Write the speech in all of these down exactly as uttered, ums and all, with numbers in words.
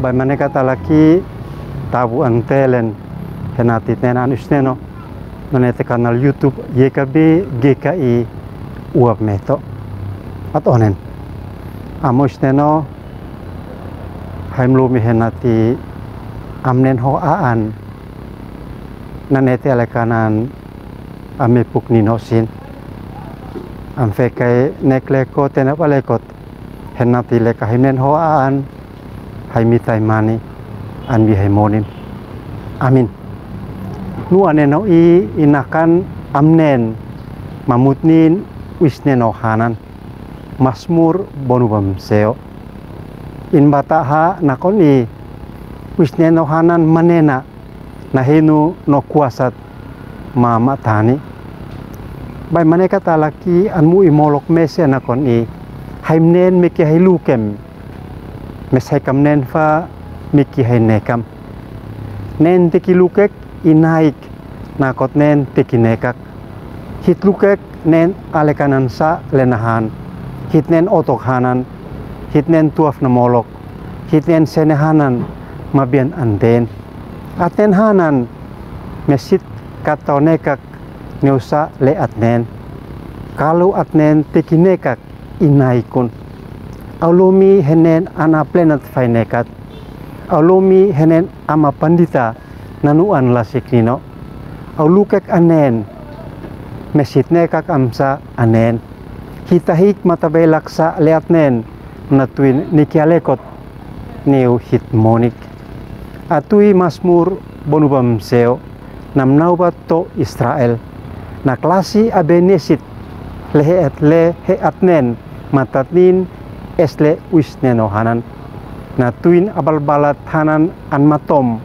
Bai mane katalaki tabu antelen henati tena an usneno. Nane te kanal YouTube Y K B G K I uap meto. At onen. Amo usneno, haim lumi henati amnen ho aan. Nane te ale kanan ame puk ni no sin. Am fekai nek lekot, tenap lekot. Henati leka haimnen ho aan, haimi taimani, anbi haimonin. Amin. Nu aneno i inakan amnen, mamut nin wisnen o hanan. Masmur bonu bamseo. In bata ha nakon i wisnen o hanan manena, na hinu no kuasat ma matani. Bai mane katalaki an mu i molok mese nakon i. Haimnen meki hai lukem. Mes hai kamnen fa meki hai nekam. Nen teki lukek inaik nakot nen teki nekak. Hit lukek nen ale kanan sa le nahan. Hit nen otok hanan. Hit nen tuaf na molok. Hit nen sene hanan mabian anten. Atnen hanan, mesit kato nekak neusa le atnen. Kalu atnen teki nekak inaikun. Au lumi henen ana plenat fai nekat. Au lumi henen ama pandita nanu an lasik nino. Au lukek anen, mesit nekak amsa anen. Hitahik matabelak sa le atnen, na tuin nikia lekot neu hit monik. Atui Masmur bonu bamseo, nam naubat to Israel. Na klasi abe nesit, le he at le he atnen, matat nin es le wisnen o hanan. Na tuin abalbalat hanan an matom,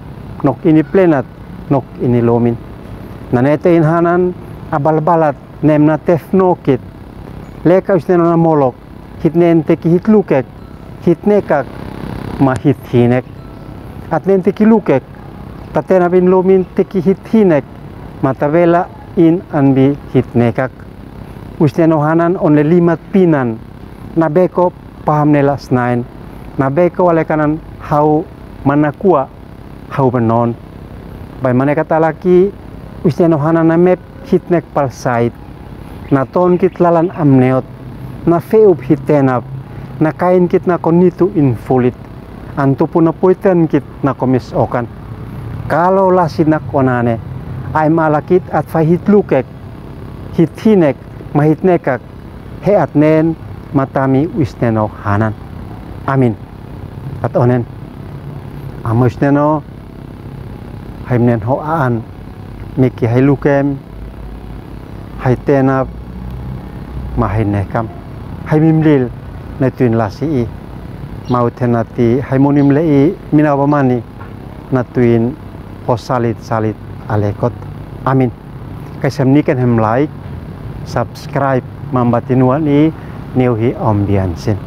nok ini plenat, nok ini lomin. Na nete in hanan abalbalat nem na tef nokit. Leka wisnen o na molok, hit nen teki hit lukek, hit nekak, ma hit hinek. Atnen teki lukek, taten abin lomin teki hit hinek, matabela in anbi hit nekak. Wisnen o hanan on le limat pinan, na beko paham nela snain, na beko ale kanan hau manakua hau banon. Bai mane katalaki, wisnen o hanan na mep hit nek palsait. Na ton kit lalan amneot. Na feup hit tenap. Na kain kit nakon nitu in fulit. Antupu na poitan kit nako mis okan. Kalo lasi nak onane. Ai malakit at fai hit lukek. Hit hinek, ma hit nekak. He atnen matami wisnen o hanan. Amin. At onen. Amo wisnen o, haimnen ho aan, meki hai lukem, hai tenap, ma hai nekam. Hai mimlil, na tuin lasi i. Mau tenati, hai monim le i, mina bamani, na tuin ho salit, salit, alekot. Amin. Kaisam niken hem like, subscribe, mambati nuan i, neu hi ombian sin.